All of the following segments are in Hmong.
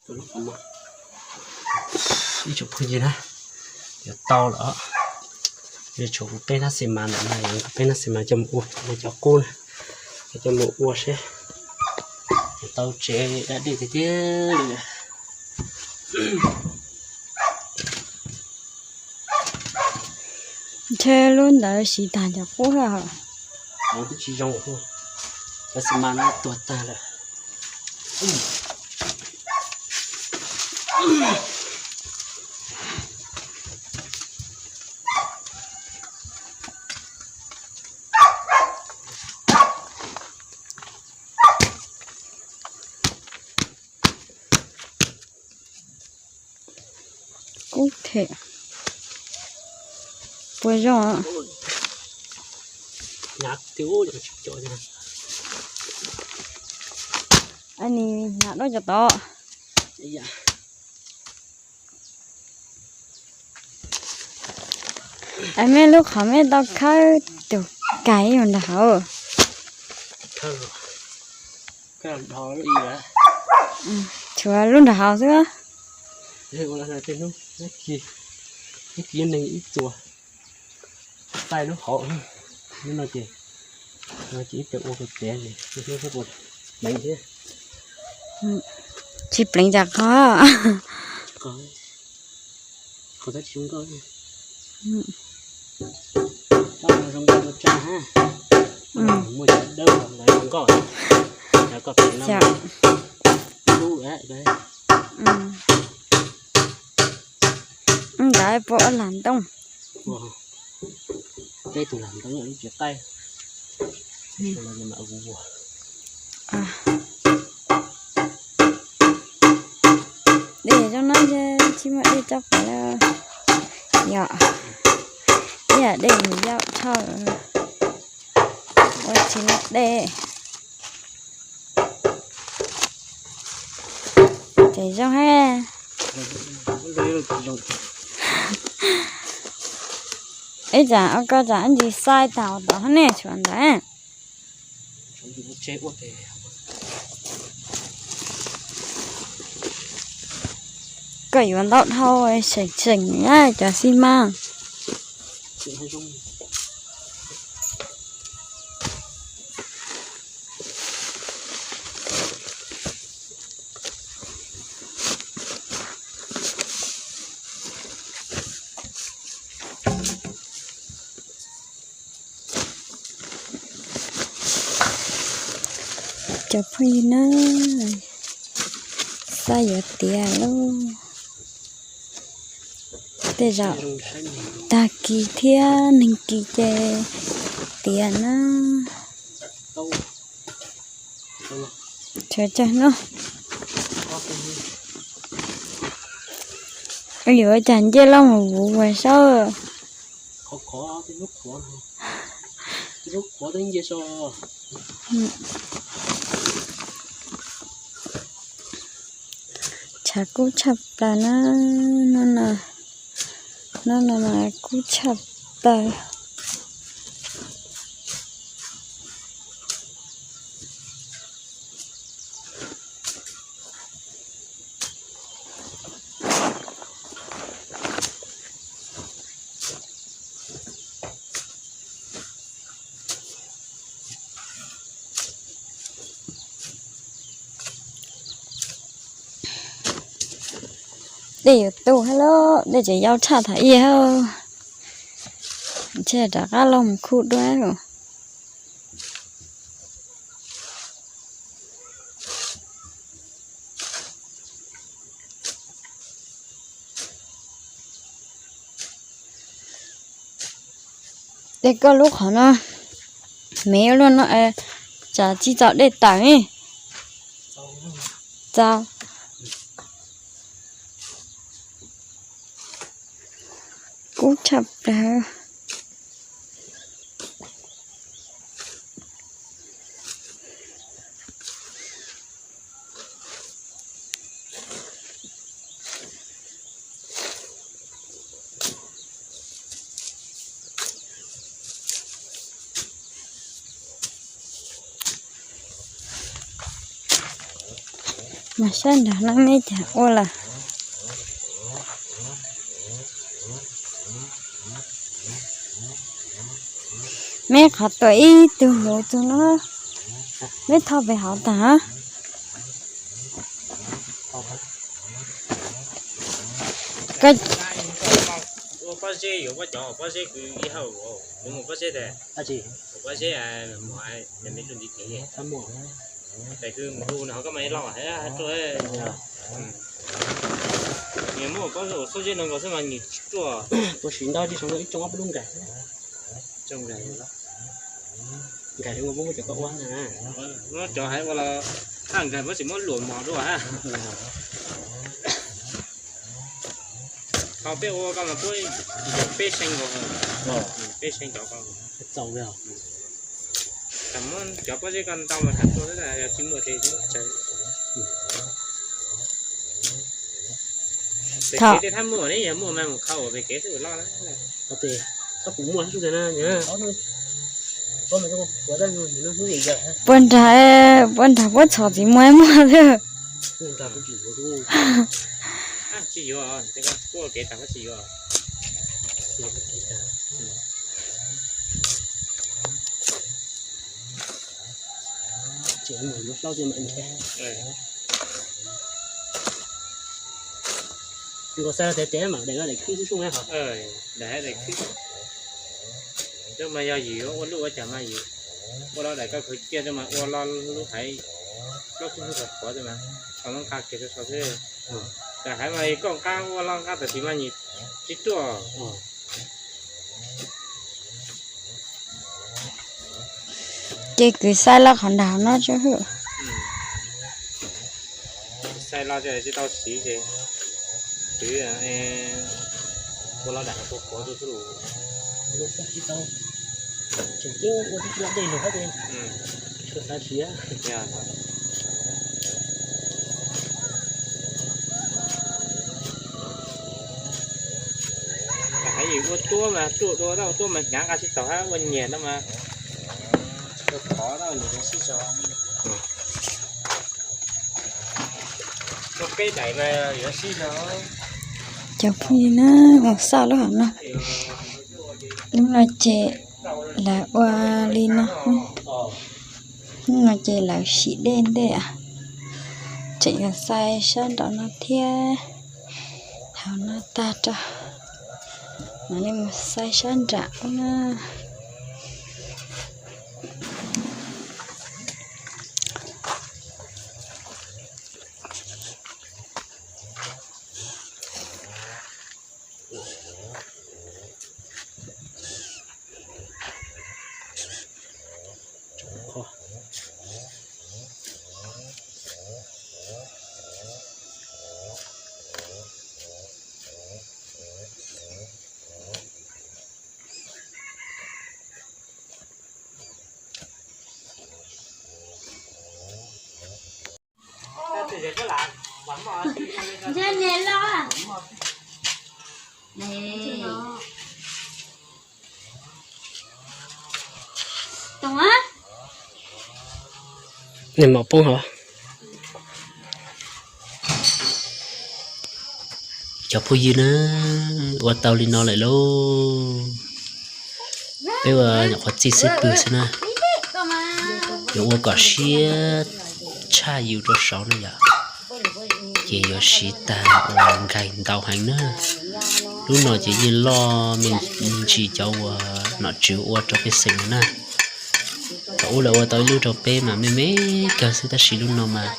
Ib tsoom phooj ywg na, yuav tau lawm os. Yuav tshuav kuv peb hnab xi mas ntawm no, yuav kuv peb hnab xi mas coj mus ua cov qub na, coj mus ua seb tau tsev da dej tiag tiag li. Ntshe lub ntawd siv tag cov qub lawm. Twb tsis zoo, cov xi mas no tuag tag lawm. Kub them, puas zoo? Hnyav dua cov tod. Es mej lub qhov mej tau khawb tus kais nyob nram hauv. Tshuav lub nram hauv xwb. Taij lub hauv, lub no ces, ces ib tug ua tiav, pleev thiab. Tsis pleev cas qhov. Qhov tab tsis zoo nkauj. Coj zoo nkauj ua tsa ha. Muaj cov dawb lawv zoo nkauj. Cov koj pleev no lub. Ntawd puas ua lam ntoo? Peb tus lam ntoo lub tsev qaib. Dej zoo no ces tsis muaj dej tso quav lawm. Yog ib yam dej mus yau dhau, ua tsis muaj dej. Ces zoo he. Ib tsam ua koj tsam ib ntsis xai tau tod ne, tshuav ntawd. Koj yuav ntau dhau seem seem na cov xi mas. Cov phooj ywg na, xav yuav tiav lauj. Tej zaum tag kis thiab neeg kis ces tiav na. Tshuav tsawg hnub. Yuav cas ncej loj mus vuv ua saib. Tshav kub tshaj plaws na, hnub no, hnub no mas kub tshaj plaws. Dej yuav tu hab lauj, dej tseem yau tshaj thaum ub hab. Ntshe rov qab los mus khuj dua. Dej koj lub qhov no, me ua luaj no, tsam tsis txaus dej tawm ne. Txaus. Kub tshaj plaws. Sab nraud no meb cas ua lawm? Meb qhov tuam ib tug hmuv tug no, meb tho pem hauv tag. Ua pob zeb yuav pob cov, pob zeb kwv ib hauj, yuav mus pob zeb tas, pob zeb, nws muaj pob zeb no nkaus xwb mas nws tsis ruaj. Ua siv ntau tsis zoo ib tsoo ob peb lub nkais. Tsoo nkais, nkais li ua muab cov koj ua na. Muab cov hais ua los, thaj nkais muab tsis muab luam mos dua ha. Thaum peb ua koj mas puab peb seev nkaus, peb seev cov koj. Txaus li. Tam muab cov pob zeb koj ntau mas tam tuaj xwb, yog tsis muaj ces tsawg. Pem kev tej thaj muaj ne, yog muaj mas mus khau pem kev xwb loj na. Txhob kuv muaj xwb na. Puab nrag, puab nrag puab txhom txiv muag muag xwb. Tsis yuav, kuv ua kev tas tsis yuav. Nkaus xav tias tias mam daim no daim khwb xwb sub. Daim daim khwb. Tab mas yog yus yuav ua luj ua cas mas yus ua los daim koj khaws ciaj tab mas ua los lub haiv plaub tsib hnub txog qhuav tab mas txhob nqa kiag rau saum xwb. Daim haiv mas koj nqa ua los nqa tam sim mas nws tsis ruaj. Ces kwv xaib loj qhov nraud no tso. Xaib loj tsis tau siv ces kwv ua los daim qhuav qhuav rau xwb. Tseem ceeb ua tib tug dej lug hab ces tsis xav siv. Hais yus ua tuab mas ruaj dua, ua tuab mas hnyav nqa tsis taus hab ua nyias no mas. Ua qhov no nws sib zog. Ua peb daim mas yuav sib zog. Cov phooj ywg na, mus xauj lub hauv no. Lub no ces lawv ua li no. Lub no ces lawv sim dej ntej. Tseem yuav xaib sab nraum no thiab. Hauv no tag rau. Mam li mus xaib sab nram ub na. Nws mam poob hov. Cov phooj ywg na, ua tau li no lawm lauj. Peb ua nyuam qhuav txij xwb pw xwb na. Yuav ua kom siab tshaj yus rau saud na yom. Ces yuav siv tag ua nkais ntau heev na. Lub no ces yeej loj me ntsis cov uas nom tswv ua rau pej xeem no na. Thaum ub lawv ua tau ib lub rau peb mas me me kawg xwb tab sis lub no mas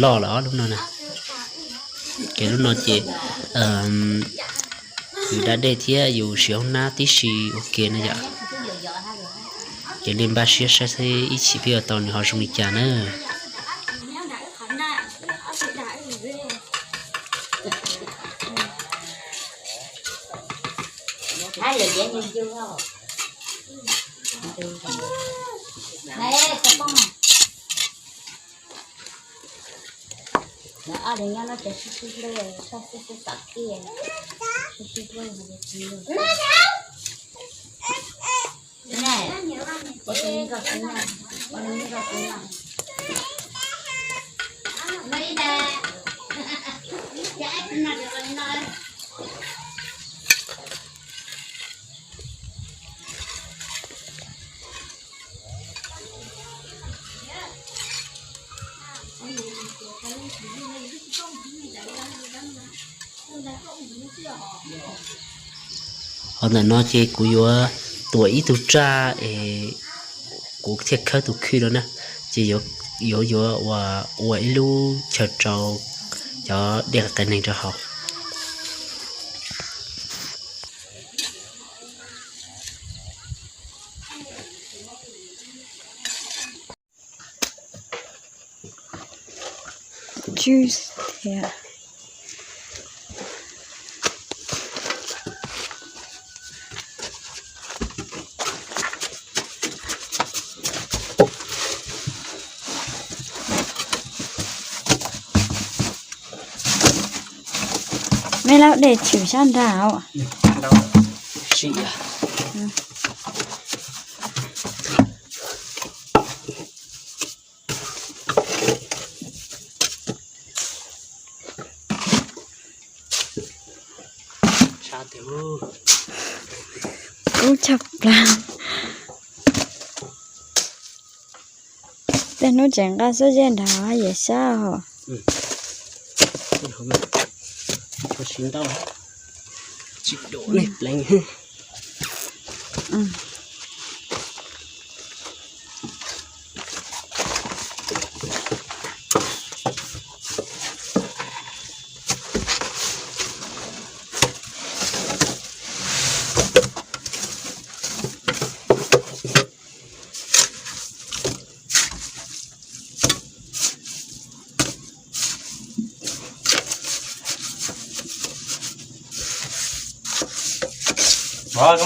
loj lawm os lub no na. Ces lub no ces yus da dej thiab yus siv hoob nab tib si ua ke na yom. Ces li npaj siab saib seb ib chim peb ua tau nws ho zoo li cas na. Ho ntawm no ces kuv yuav tuav ib tug raj es kuv thiaj khawb tus khw rau na, ces yuav yuav ua ib lub chaw rau cov dej qias neeg rau hauv. Tsw thiab. Mej laub dej tshwm sab nrag os. Kub tshaj plaws. Tej hnub tseem nqa xuab zej nrad yam sab hos.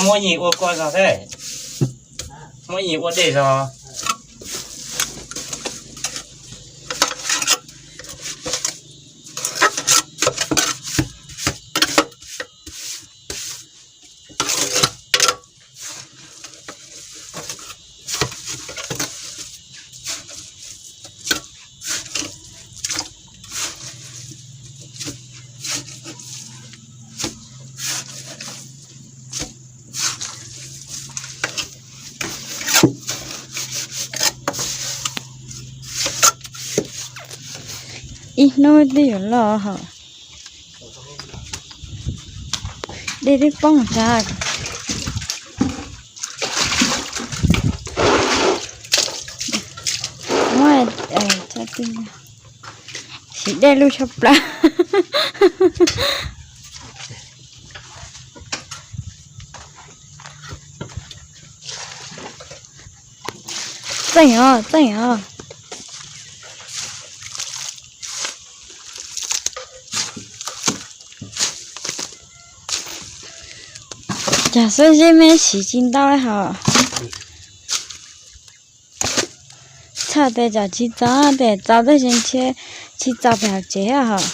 Muab nyis ua kua zog thiab, muab nyis ua dej zog. Ib hnub twb yuav loj hos. Dej twb poob tag. Muab, siv dej lug tshaj plaws. Txeej os, txeej os. Cov xuab zeb mej siv tsis ntau hos. Txhaj tes tsam tsis txaus, tes txaus tab sis tsis txaus pem hauv tsev hos.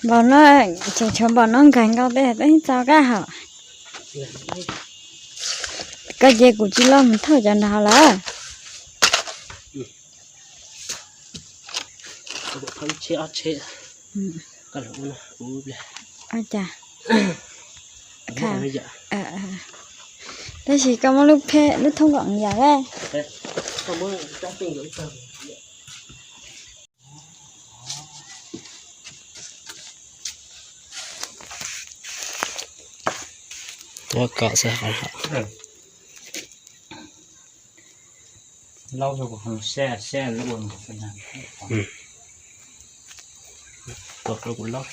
Npaum no, tseem tshuav npaum no nkeeg nkaus tes twb txaus kawg hos. Koj ces kuv tsis los mus thauj cov nrad lawm. Tab sis koj muab lub phej lub thoob kom yam lawm. Ua kom xwb. Laub xyov kuv ho sab sab lub ua mus. Tos rau kuv laub.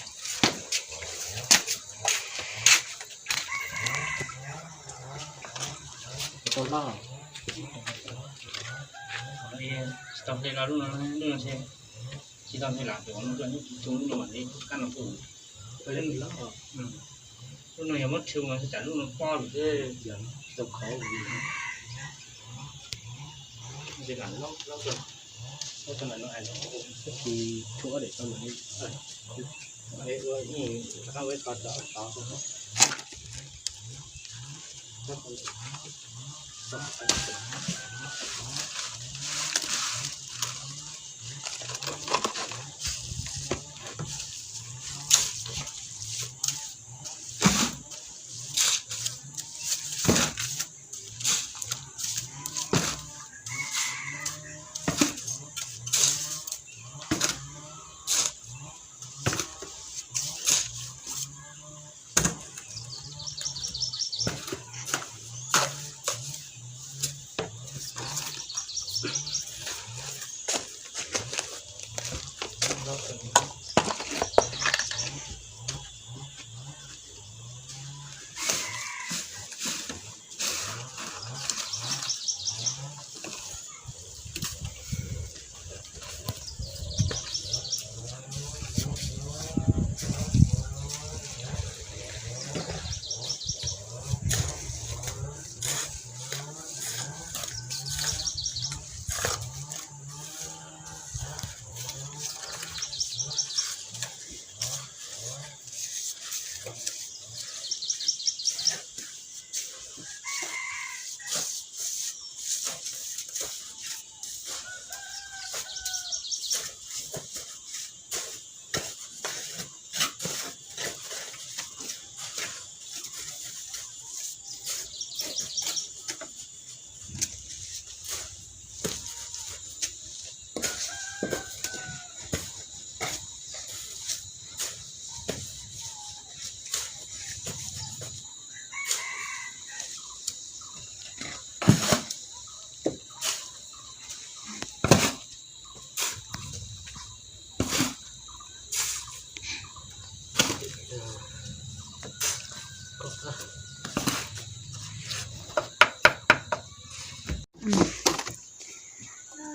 Tsis tau hle los lub no, lub no tsis tau hle los pem no, lub no tsis tau, lub no mam li kab no kuj lub no yog muab rhw mas tsam lub no pob lawm xwb. Tsis tau khov li. Lam laub, laub rau, laub rau ntawm no es, tsis rhuav ob daim tau ntawm no. Ua ib, rov qab ua ib qho rau tod.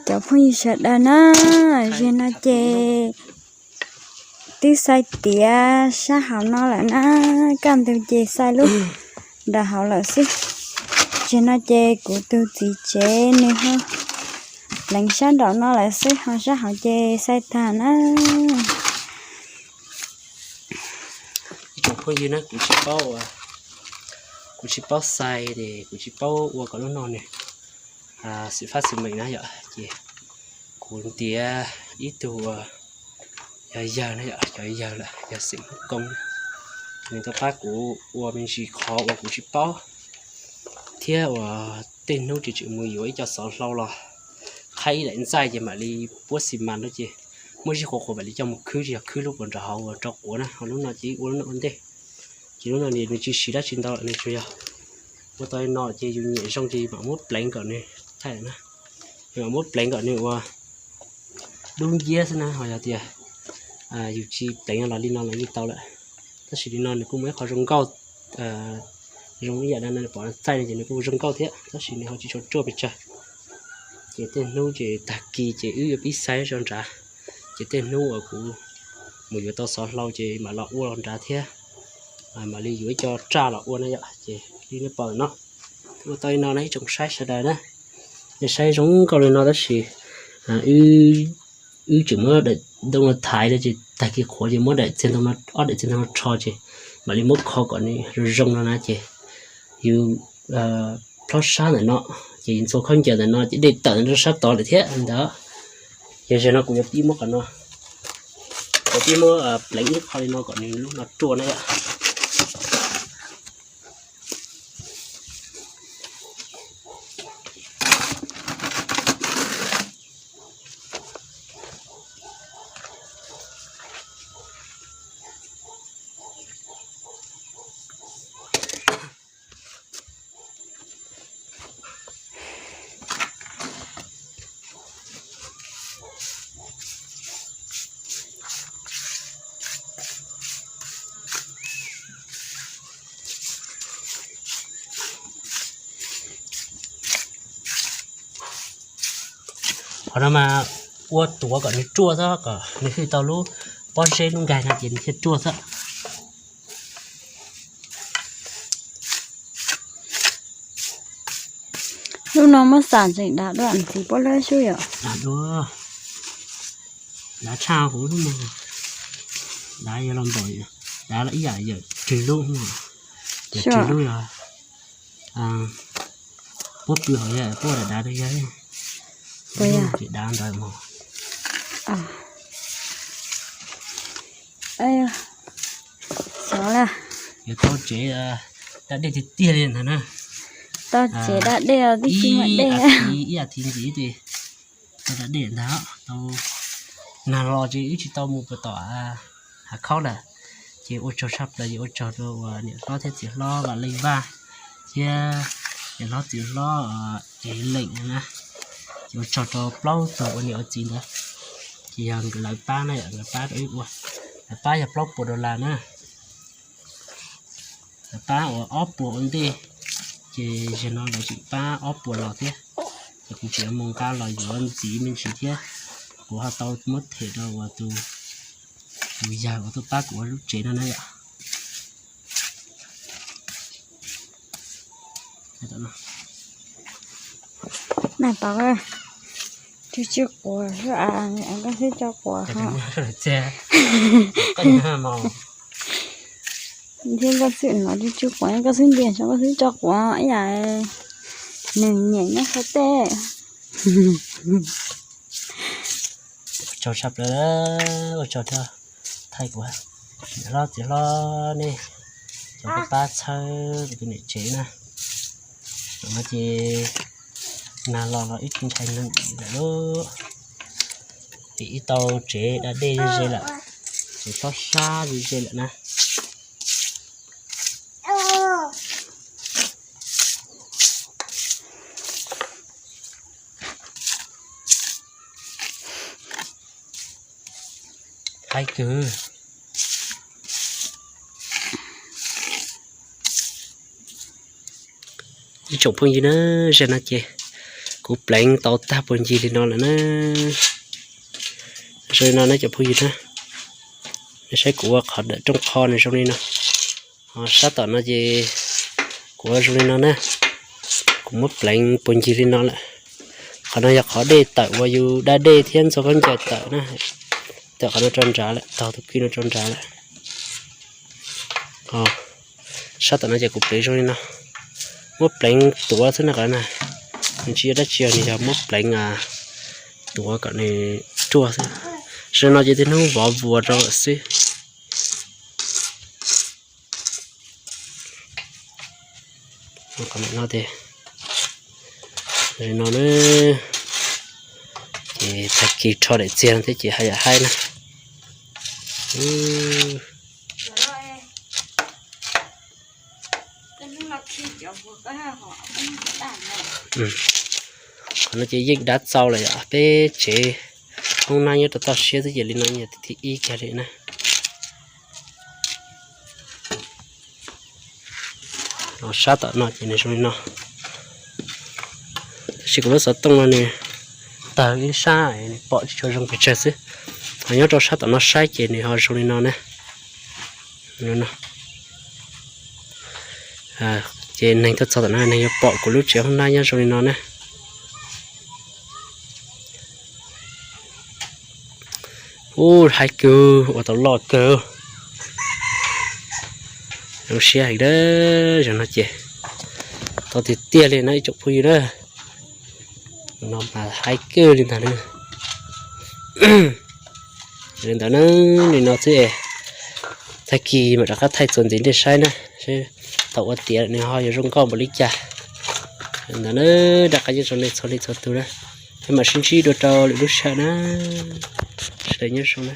Cov phooj ywg sawv daws na, zaum no ces twb xais tiav sab hauv no lawm na, kaj ntug ces xais lub nram hauv lawm xwb. Zaum no ces kuv tus txiv tsev nws ho pleev sab nraum no lawm xwb, ho sab hauv ces xais tag na. Ib tsoom phooj ywg na, kuv tsis paub ua, kuv tsis paub xais es kuv tsis paub ua kom lub no nws xim fab xim meem na yom, ces kuv ntiav ib tug uas yog yawg na yom, cov yawg lawm, yawg xeem Hmoob Koob, nws tau pab kuv ua me ntsis qhov uas kuv tsis paub, thiab uas tej hnub tseem tseem mus yuav ib co xov hlau los qhaib ib daim ntxaij ces mam li puab xis mas no ces muab zib qhuav qhuav mam li coj mus khwb, tsis yog khwb lub puas nram hauv uas rau quav na, ho lub no ces ua lub no ua ntej. Ces lub no nws tsis siv dab tsi ntau lawm, nws tsuas yog ua tau li no ces yus nyiam zoo ces yus mam muab pleev kom nws thaij lawm na, yus mam muab pleev kom nws ua dub nciab xwb na, ho yog tias yus tsis pleev los li no los yeej tau lawm. Tab sis li no nws kuj muaj ib qho zoo nkauj, zoo ib yam no pom txaij no ces nws kuj zoo nkauj thiab, tab sis nws ho tsis tshua ruaj pes tsawg. Ces tej hnub ces tag kis ces wb yuav pib xaiv rau nrad, ces tej hnub uas kuv mus yuav tau xov hlau ces mam los ua los nrad thiab, mam li yuav ib co raj los ua na yom. Ces li nej pom no, ua tau li no na ib tsoom saib sawv daws na. Nej saib zoo nkauj li no tab sis wb tseem muab daim ntoo no thaiv no ces tag kis qhuav ces muab daim txiag ntoo no, ob daim txiag ntoo no rho ces mam li muab kho kom nws zoo zoo no na ces yus plob sab ntawm no, ces yus ntxhua khaub ncaws ntawm no ces dej tawm rau sab tod lawm thiab ntawd. Ces zaum no kuv yuav pib muab qhov no, kuv pib muab pleev ib qho li no kom nws lub no ruaj na yom. Qhov no mas ua tuav kom nws ruaj xwb, kom nws hwj tau lub pob zeb lub nkag no ces nws thiaj ruaj xwb. Lub no muab xam tseem dav dua ntxiv puab lab xub yom. Dav dua, dav tshaj huv lub no, dav yog los npaum, dav los ib yam yawm tswg lub no, yawm tswg lub yog puab pw hauv yog puab dav dav rau yawg, ces dav ntawd mog. Xyov la, yuav tau tsev da dej tiag tiag li ntag na. Tau tsev da dej tib si mas dej, ib as thiv ntxiv ces tau da dej ntag. Tau nag los ces wb tsis tau mus puas tom hav khaub lawm, ces ua tsaug tshaj plaws, ces ua tsaug rau uas niam hlob thiab txiv hlob Vam Leej Vaj thiab niam hlob txiv hlob Ev Leem na, ces ua tsaug rau plaub tug ua niam ua txiv ntawd, ces yog lawv pab na, lawv pab rau wb ua, lawv pab yog plaub puas dollar na. Lawv pab uas ob puas ua ntej, ces zaum no lawv tseem pab ob puas los thiab, ces kuv tseem mus nqa los yuav ntxiv me ntsis thiab, kuv ho tau muab them rau uas tus, tus yawg uas tuaj pab kuv ua lub tsev no na yom. Nag tod, tsw tsw quav, koj xwb tso quav ho. Thiab koj xwb no tsw tsw quav, koj xwb ntiag, koj xwb tso quav ib yam nws nyiam nyob qhov tej. Ua tsaug tshaj plaws, ua tsaug rau thaij kuv, niam hlob txiv hlob nej cov pab txhawb kuv tus niam tsev na. Zaum no ces nag los los wb tsis ntshai neeg lawm lauj, vim wb tau tsev da dej ze ze lawm, tsev plob sab ze ze lawm na. Haib kawg. Ib tsoom phooj ywg na, zaum no ces kuv pleev tau tag puag ncig li no lawm na. Zoo li no na cov phooj ywg na, nej saib kuv ua qhov ntawm rooj qho nws zoo li no. Ho sab tom no ces kuv ua zoo li no na, kuv muab pleev puag ncig li no lawm. Qhov no yog qhov dej tawm uas yus da dej thiab ntxhua khaub ncaws tawm na, tawm qhov no rau nrad lawm, taug tus kwj no rau nrad lawm. Sab tom no ces kuv pleev zoo li no, muab pleev tuav xwb na qhov na, nws tsis yog dab tsi, nws yog muab pleev tuav kom nws ruaj xwb. Zoo li no ces tej hnub vov vuas rau lawm xwb. Zoo li no na, ces tag kis rho daim txiag no thiab ces haj yam haib na. Qhov no ces yeej dav txaus lawm yom, peb tsev hoob nab nyob rau toj siab xwb ces li no yog thib ib kiag li na. Sab tom no ces nws zoo li no. Tab sis kuv lub xov tooj no nws tawg ib sab, nws pom tsis tshua zoo pes tsawg xwb. Ho nyob rau sab tom no saib ces nws ho zoo li no na. Ces neeg tuaj txog tom no neeg yuav pom kuv lub tsev hoob nab nyob zoo li no na. Ub, haib kawg, ua tau loj kawg. Zoo siab heev. Zaum no ces tau tiag tiag li na ib tsoom phooj ywg na. No mas haib kawg li ntag na. Li ntawd na, li no xwb, tag kis mam rov qab thaij txuas ntxiv nej saib na, seb thaum ua tiav nws ho yuav zoo nkauj npaum li cas. Li ntawd na, rov qab nyob zoo nej txhua leej txhua tus na, peb mam sib ntsib dua rau lwm lub sij hawm na. Sawv daws nyob zoo na.